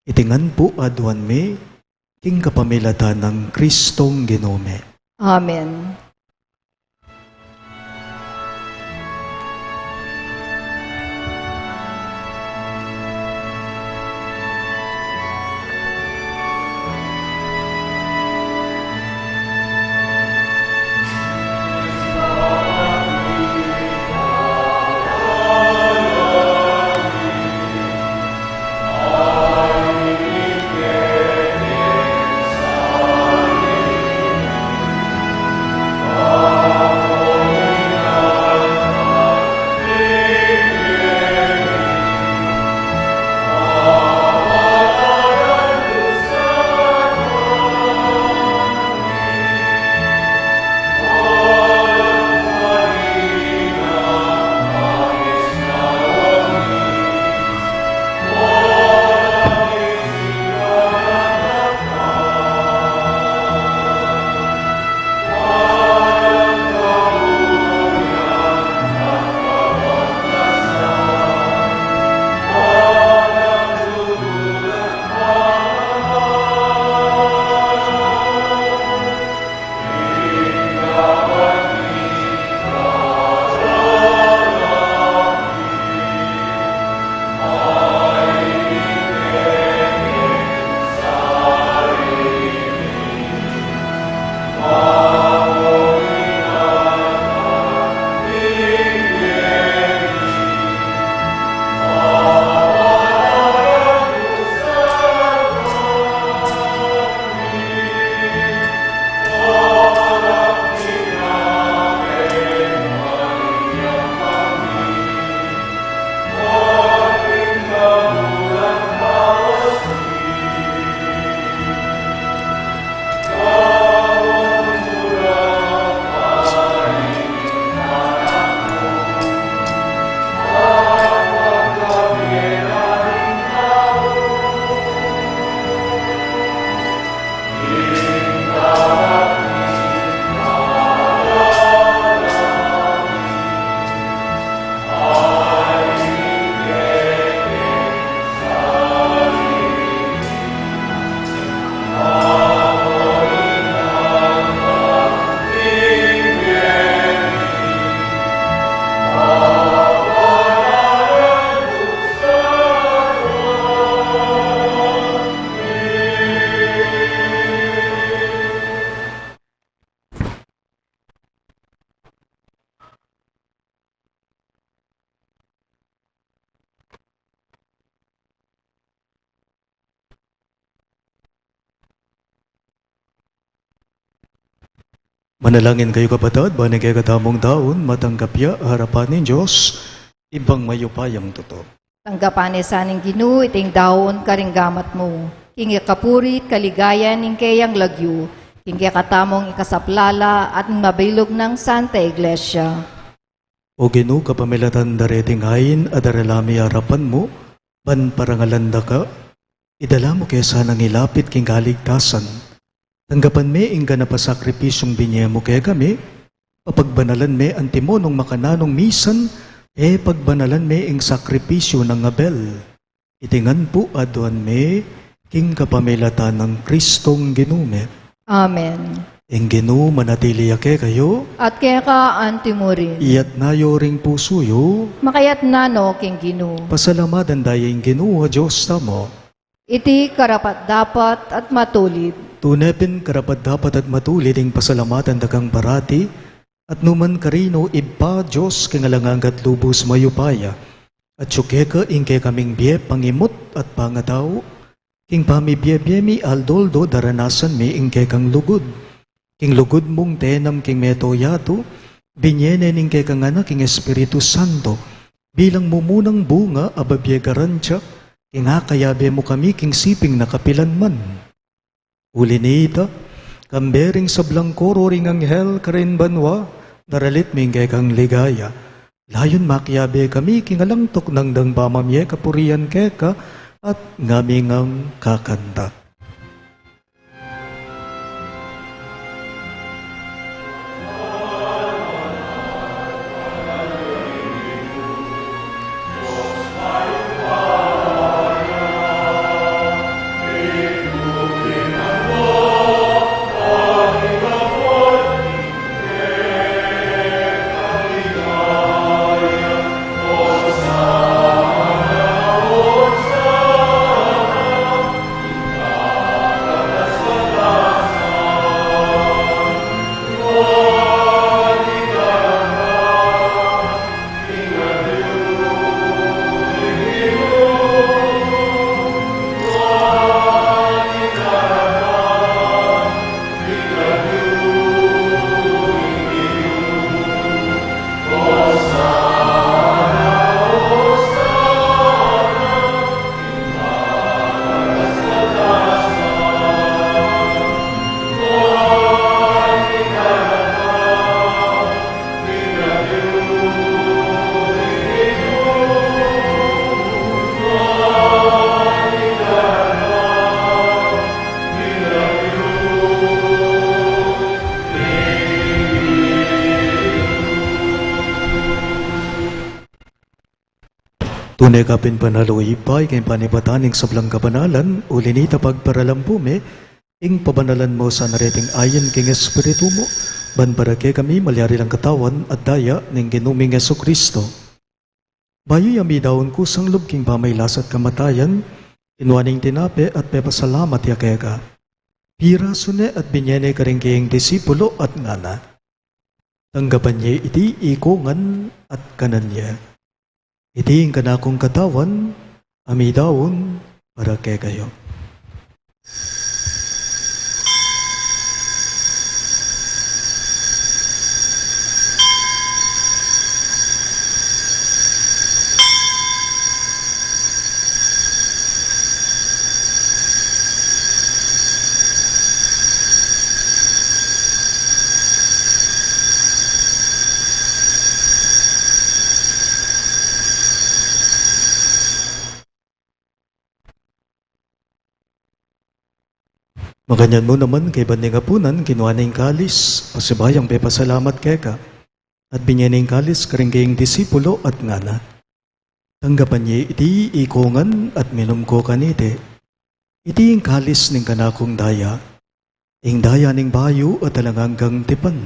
Iti ngan pu aduan mi, king kapamilatan nang Kristong Ginu mi. Amen. Manalangin kayu, kapatad, ban ing kekatamung daun matanggap ya arapan ning Dios, Ibpang mayupayang tutu. Tanggapan na sa ning Ginu iting daun karing gamat mu, king ikapuri at kaligayan ning keyang lagyu, king kekatamung ikasaplala at ning mabilug nang Santa Iglesia. O Ginu, kapamilatan da reting ain a darala mi arapan mu, ban parangalan da ka, idala mu ke sanang ilapit king kaligtasan. Tanggapan me ing ganap a sakripisyung binie mu kekami, papagbanalan me antimo nung makananung misan, e pagbanalan me ing sakripisyu nang Abel. Iti ngan pu aduan mi king kapamilatan nang Kristong Ginu mi. Amen. Ing Ginu manatili ya kekayu. At keka antimurin. Iyatas yu ring pusu yu. Makayatas no king Ginu. Pasalamatan da ya ing Ginu a Dios tamu. Iti karapat-dapat at matulid. Tune pin karapat-dapat at matulid ing pasalamatan da kang parati, at nukarin man, Ibpa, Dios king alang angga at lubus mayupaya, atiu keka ing kekaming bie, pangimut at pangatau, king pamibie-bie mi aldo-aldo daranasan mi ing kekang lugud. King lugud mung tenam king mabilug a yatu, binie ne ning kekang Anak ing Espiritu Santo, bilang mumunang bunga a bibie garantia, king akayabe mu kami king siping na kapilan man. Uli na nita, kambe ring sablang koro ring anghel karin banua, daralit mi ing kekang ligaya. Layun makiabe kami king alang tuknang dang pamamie kapurian keka, at ngami ngang kakanta. Tune ka pin banal, O Ibpa, ika ing panibatan ning sablang kabanalan, uli na nita pagparalan pu mi, ing pabanalan mu sana reting ain king Espiritu mu, ban para kekami malyari lang katawan at daya ning Ginu ming Jesucristo. Bayu ya midaun kusang lub king pamagkasakit at kamatayan, kinua ne ing tinape at pepasalamat ya keka. Pirasu ne at binie ne karing keyang disipulo at ngana: Tanggapan ye iti ikongan at kanan ye. Iti ing kanakung katawan a midaun para kekayu. Makanyan mu naman, kaybat ning apunan, kinua ne ing kalis, pasibayung pepasalamat keka, at binie ne ing kalis karing keyang disipulo at ngana: Tanggapan ye iti ikongan at minum ko kaniti. Iti ing kalis ning kanakung daya, ing daya ning bayu at alang anggang tipan,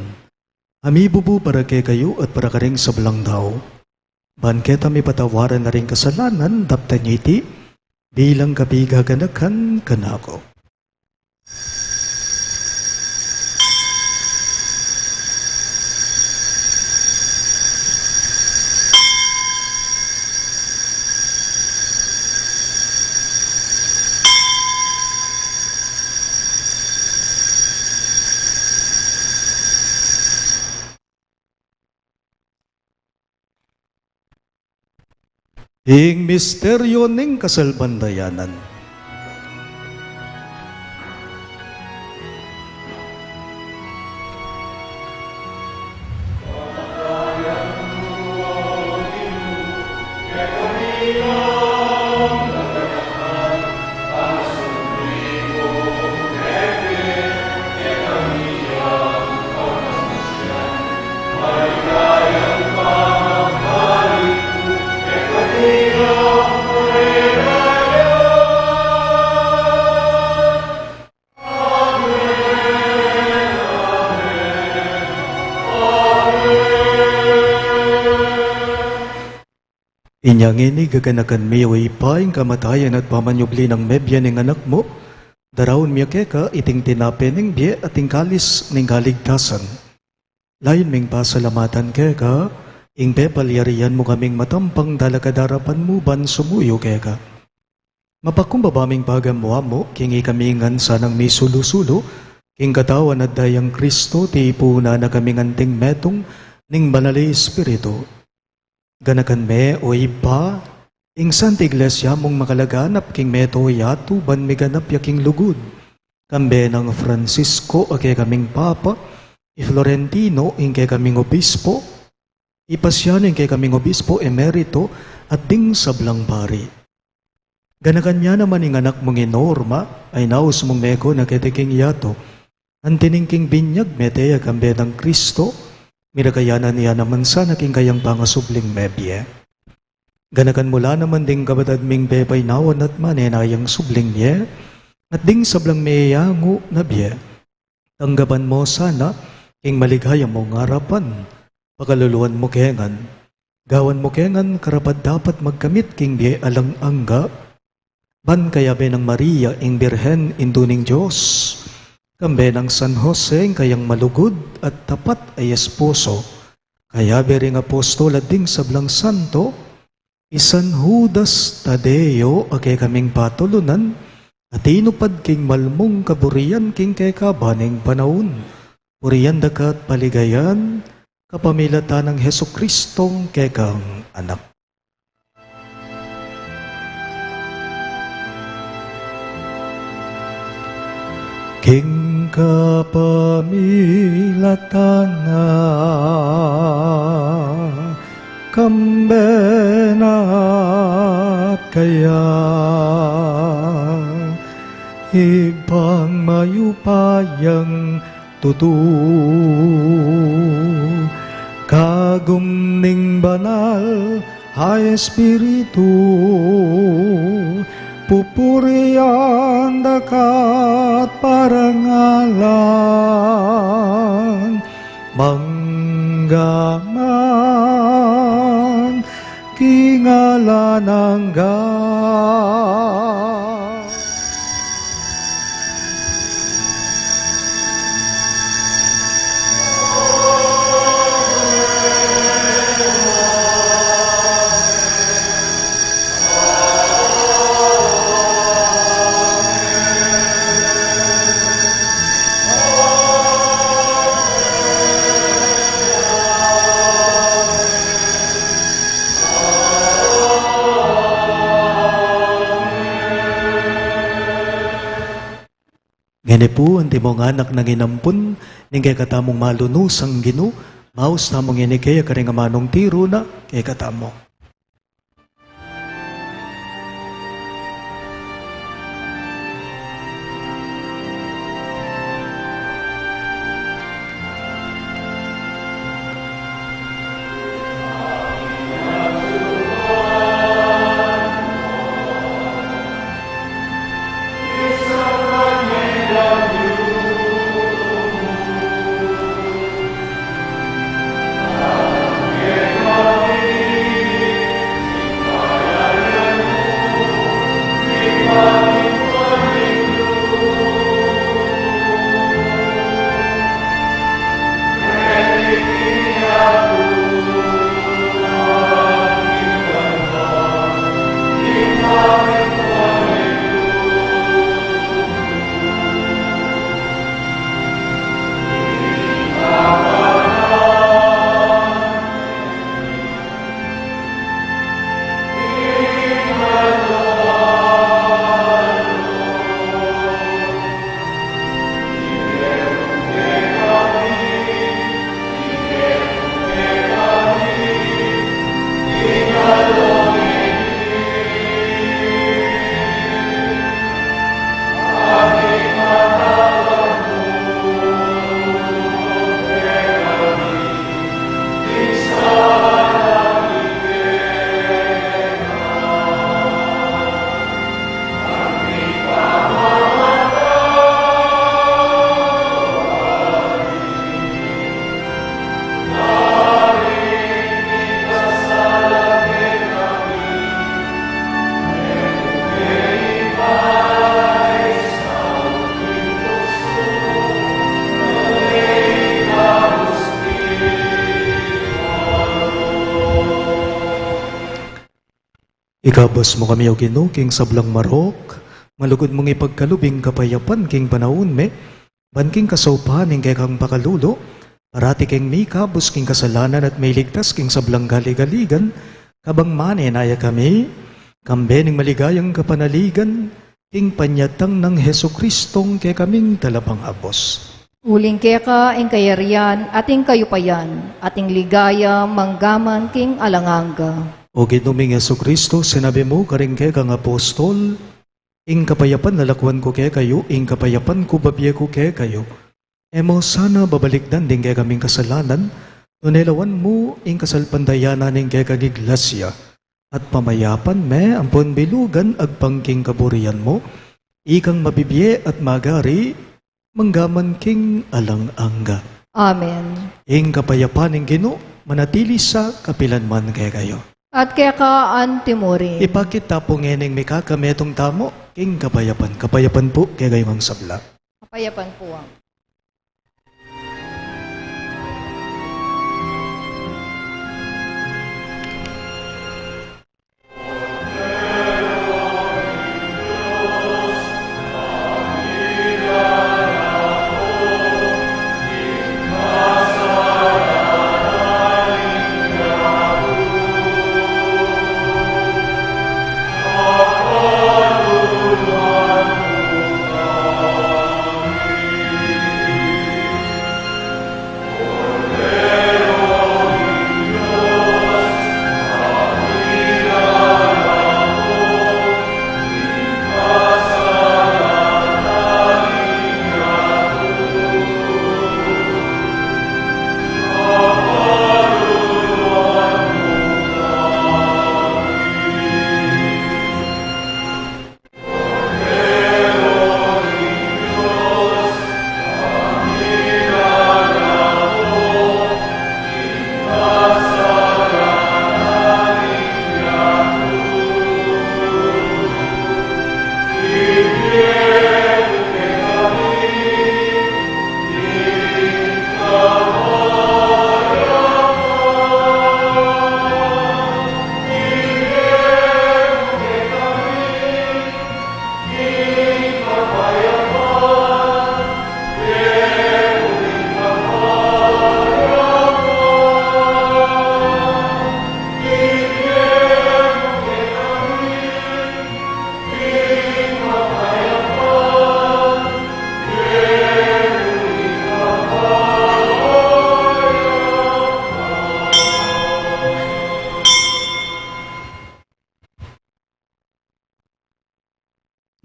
a mibubu para kekayu at para karing sablang tau, ban keta mipatawaran na ring kasalanan. Daptan ye iti bilang kapigaganakan kanaku. Ing misteryo ning kasalpantayanan. Inya ngeni, gaganakan mi, O Ibpa, ing kamatayan at pamanyubli nang mebie ning Anak mu, daraun mi keka iting tinape ning bie at ing kalis ning kaligtasan. Layun ming pasalamatan keka ing pepalyarian mu kaming matampang talakad arapan mu ban sumuyu keka. Mapakumbaba ming pagamu-amu king ikami ngan sanang misulu-sulu king Katawan at Dayang Kristo, tipunan na kaming anting metung ning Banal a Espiritu. Ganakan me, O Ibpa, ing Santa Iglesia mung makalaganap king mabilug a yatu ban miganap ya king lugud, kambe nang Francisco a kekaming Papa, i Florentino ing kekaming Obispo, i Pasiano ing kekaming Obispo Emerito, at ding sablang pari. Ganakan ya naman ing anak mung i Norma a inaus mung meko na keti king yatu. Anti ning king binyag mete ya kambe nang Kristo, mirakayanan ya naman sana king kayang pangasubling mebie. Ganakan mu la naman ding kapatad ming pepainawan at manenayang subling mie, at ding sablang meyangu na bie. Tanggapan mu sana king maligaya mung arapan, pakaluluan mu ke ngan, gawan mu ke ngan karapat-dapat magkamit king bie alang angga, ban kayabe nang Maria ing Birhen, Indu ning Dios, kambe nang San Jose ing kayang malugud at tapat a esposo, kayabe ring apostol at ding sablang santo, i San Judas Tadeo a kekaming patulunan, a tinupad king malmung kaburian king kekaban ning panaun. Purian da ka at paligayan kapamilatan nang Jesucristong kekang Anak. King kapamilatan na, kambe na at kaya, Ibpang mayupayang tutu, kagum ning Banal a Espiritu, pupurian da ka at parangalan, mangga man king alang angga. Ngeni pu, antimong anak nang inampun ning kekatamung malunusang Ginu, maus tamu ngeni kaya karing amanung tiru na kekatamu. Ikabus mu kami, O Ginu, king sablang marok, malugud mung ipagkalub ing kapayapan king panaun mi, ban king kasaupan ning kekang pakalulu, parati keng mikabus king kasalanan at mailigtas king sablang galigaligan, kabang manenaya kami, kambe ning maligayang kapanaligan, king panyatang nang Jesucristong kekaming talapangabus. Uling keka ing kayarian, at ing kayupayan, at ing ligaya, manggaman king alang angga. O Ginu ming Jesucristo, sinabi mu karing kekang apostol, ing kapayapan lalakwan ku kekayu, ing kapayapan ku babie ku kekayu. E mu sana babalikdan ding kekaming kasalanan, nune lawan mu ing kasalpantayanan ning kekang iglesia, at pamayapan me ampon bilugan agpang king kaburian mu, ikang mabibie at magari, manggaman king alang angga. Amen. Ing kapayapan ning Ginu, manatili sa kapilan man kekayu. At keka antimurin. Ipakit ta pu ngening mikakametung tamu, king kapayapan. Kapayapan pu kekayu ngang sabla. Kapayapan pu.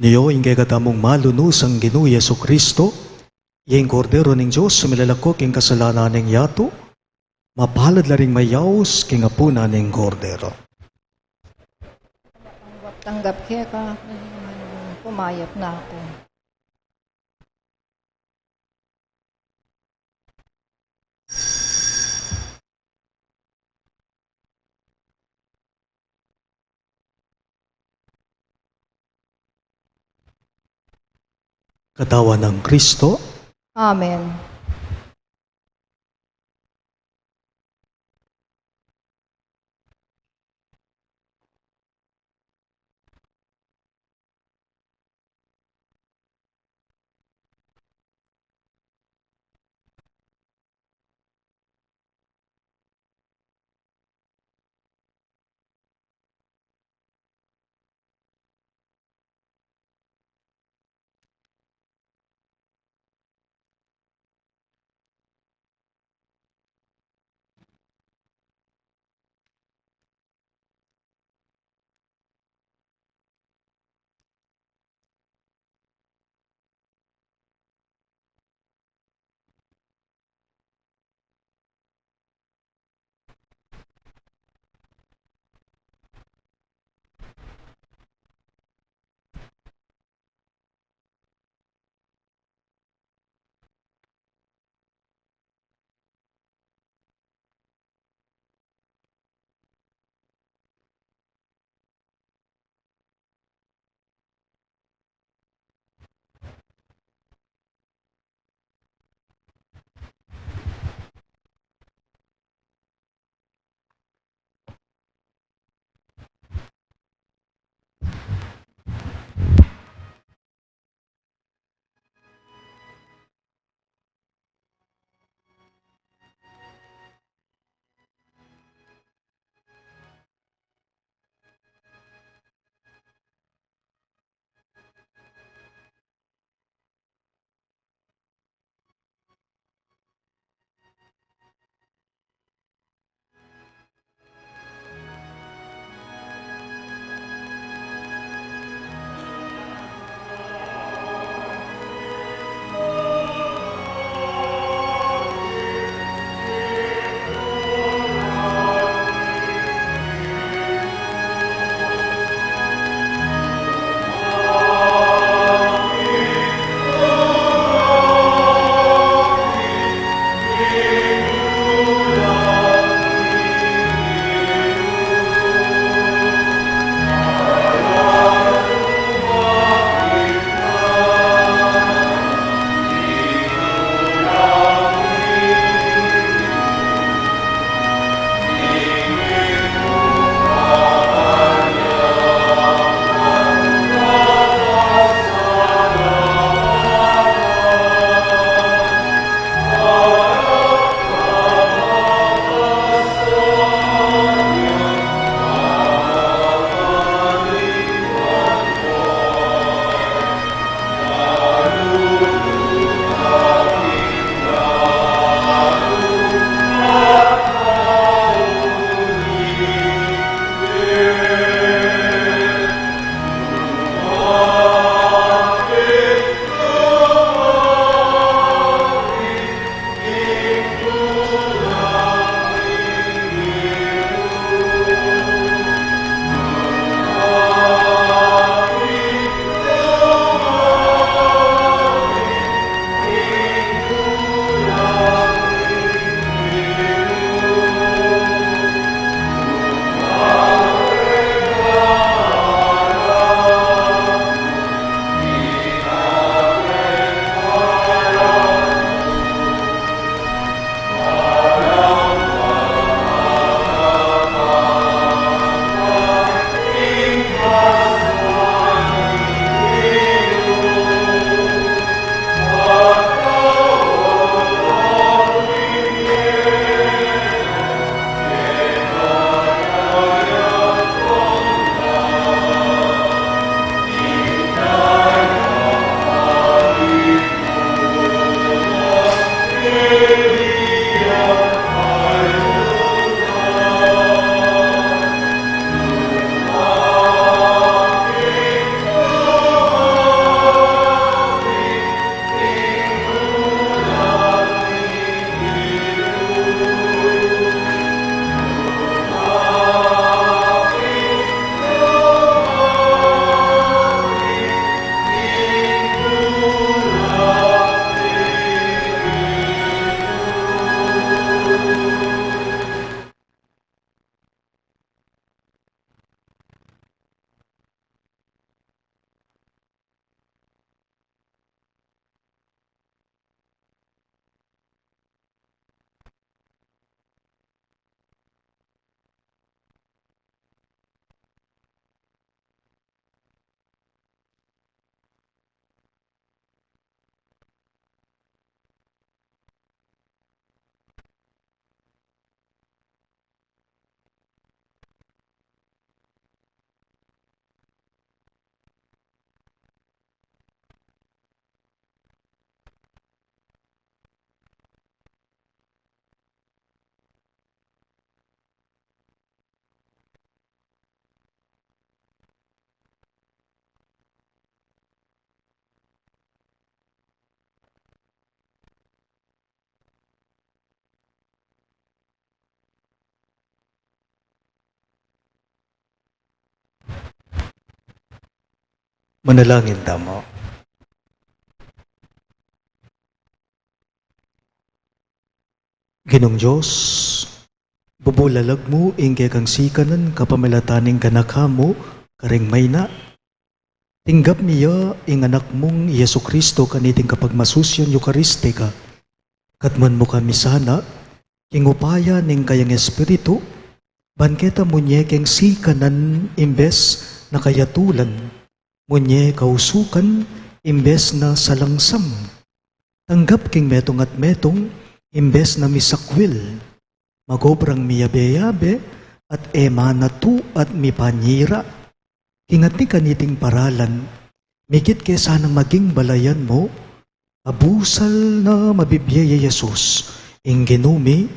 Nio ing kekatamung malunusang Ginu Jesucristo, ya ing Kordero ning Dios, a milalako king kasalanan ning yatu, mapalad la ring mayaus king apunan ning Kordero. Tanggap keka, pumayap na aku. Katawan nang Kristo. Amen. Manalangin tamu. Ginung Dios, bubulalag mu ing kekang sikanan kapamilatan ning ganaka mu karing mayna. Tinggap mi ya ing Anak mung i Jesucristo kaniting kapagmasusyan Eukaristika. Katmuan mu kami sana king upaya ning kayang Espiritu, ban keta munye keng sikanan imbes na kayatulan, munye kausukan imbes na salangsang, tanggap king metung at metung imbes na misakwil, magobrang miyabe-yabe at e manatu at mipanyira. King atni kaniting paralan, mikit ke sanang maging balayan mu, abusal na mabibie ya Jesus, ing Ginu mi,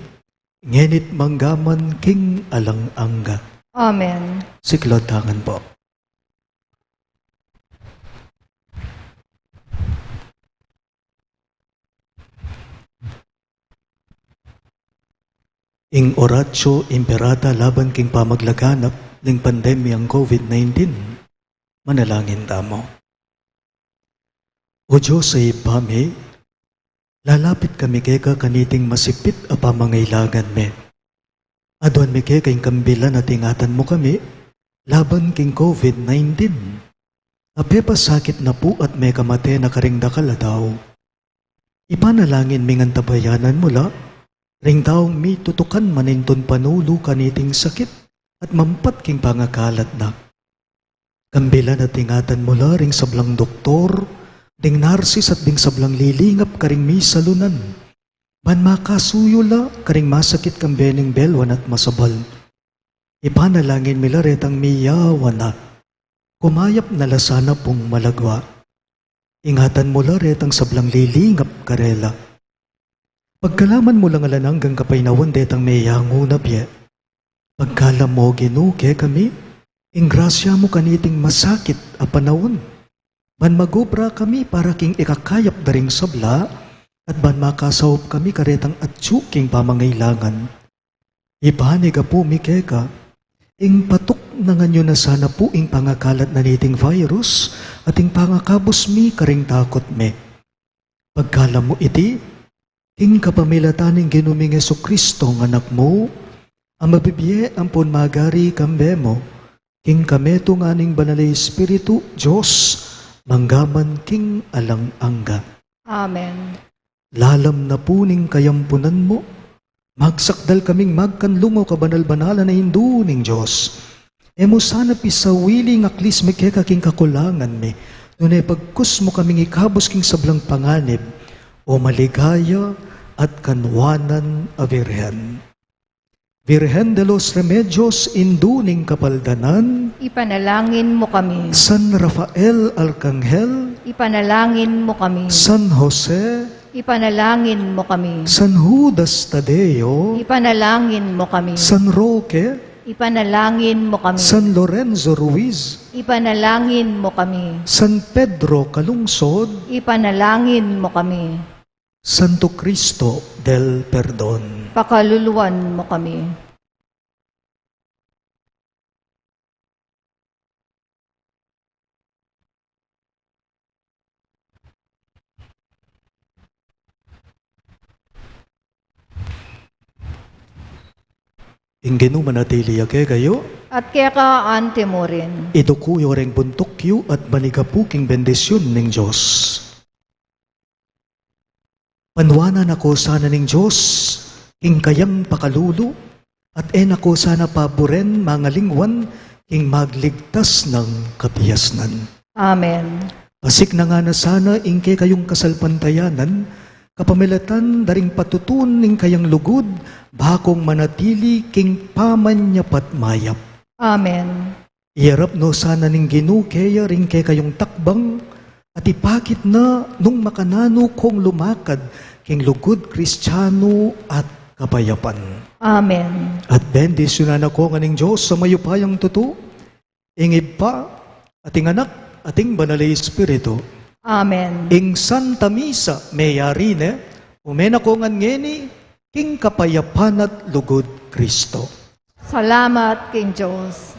ngeni't manggaman king alang angga. Amen. Siklaud tamu ngan pu. Ing Oratio Imperata laban king pamaglaganap ning pandemyang COVID nineteen. Manalangin tamu. O Dios a Ibpa mi, lalapit kami keka kaniting masipit a pamangailangan mi. Aduan mi keka ing kambilan at ingatan mu kami laban king COVID nineteen. A pepasakit na pu at mekamate na karing dakal a tau. Ipanalangin mi ngan tabayanan mu la ring taung mitutukan manintun panulu kaniting sakit at mampat king pangakalat na. Kambilan at ingatan mu la ring sablang doktor, ding narsis at ding sablang lilingap karing misalunan, ban makasuyu la karing masakit kambe ning belwan at masabal. Ipanalangin mi la retang miyawa na, kumayap na la sana pung malagwa. Ingatan mu la retang sablang lilingap karela. Pagkalaman mu lang alang anggang kapaynawan detang meyangu na bie. Pagkalam mu, Ginu, kekami ing grasya mu kaniting masakit a panaun, ban magobra kami para king ikakayap da ring sabla, at ban makasaup kami karetang atyu king pamangailangan. Ipanigapu mi keka ing patuknangan yu na sana pu ing pangakalat na niting virus at ing pangakabus mi karing takut mi. Pagkalam mu iti, king kapamilatan ning Ginu ming Jesucristo nga Anak mu, a mabibie ampon magari kambe mu, king kametungan ning Banal a Espiritu, Dios, manggaman king alang angga. Amen. Lalam na pu ning kayampunan mu, magsakdal kaming magkanlungaw kabanal-banalan a Indu ning Dios. E mu sana pisawili ing aklis mi keka king kakulangan mi, nune bagkus mu kaming ikabus king sablang panganib, o maligaya at kanwanan a Virgen. Virgen de los Remedios, Indu ning Kapaldanan. Ipanalangin mu kami. San Rafael Arkanghel. Ipanalangin mu kami. San Jose. Ipanalangin mu kami. San Judas Tadeo. Ipanalangin mu kami. San Roque. Ipanalangin mu kami. San Lorenzo Ruiz. Ipanalangin mu kami. San Pedro Calungsod. Ipanalangin mu kami. Santo Cristo del Perdon. Pakaluluan mu kami. Ing Ginu manatili ya kekayu. At keka anti mu rin. Iduku yu reng buntuk yu at manigapu king bendisyun ning Dios. Panuanan na ko sana ning Dios king kayang pakalulu, at e na ko sana paburen mangalingwan king magligtas nang kabiasnan. Amen. Pasiknangan na sana ing kekayung kasalpantayanan, kapamilatan da ring patutun ning kayang lugud, bakong manatili king pamanyapat mayap. Amen. Iyarap no sana ning Ginu keya ring kekayung takbang, at ipakit na nung makananu kong lumakad king lugud Kristiyanu at kapayapan. Amen. At bendisyunan na ko ngan ning Dios a mayupayang tutu, ing Ibpa, at ing Anak, at ing Banal a Espiritu. Amen. Ing Santa Misa meyari ne, ume na ko ngan ngeni, king kapayapan at lugud Kristo. Salamat king Dios.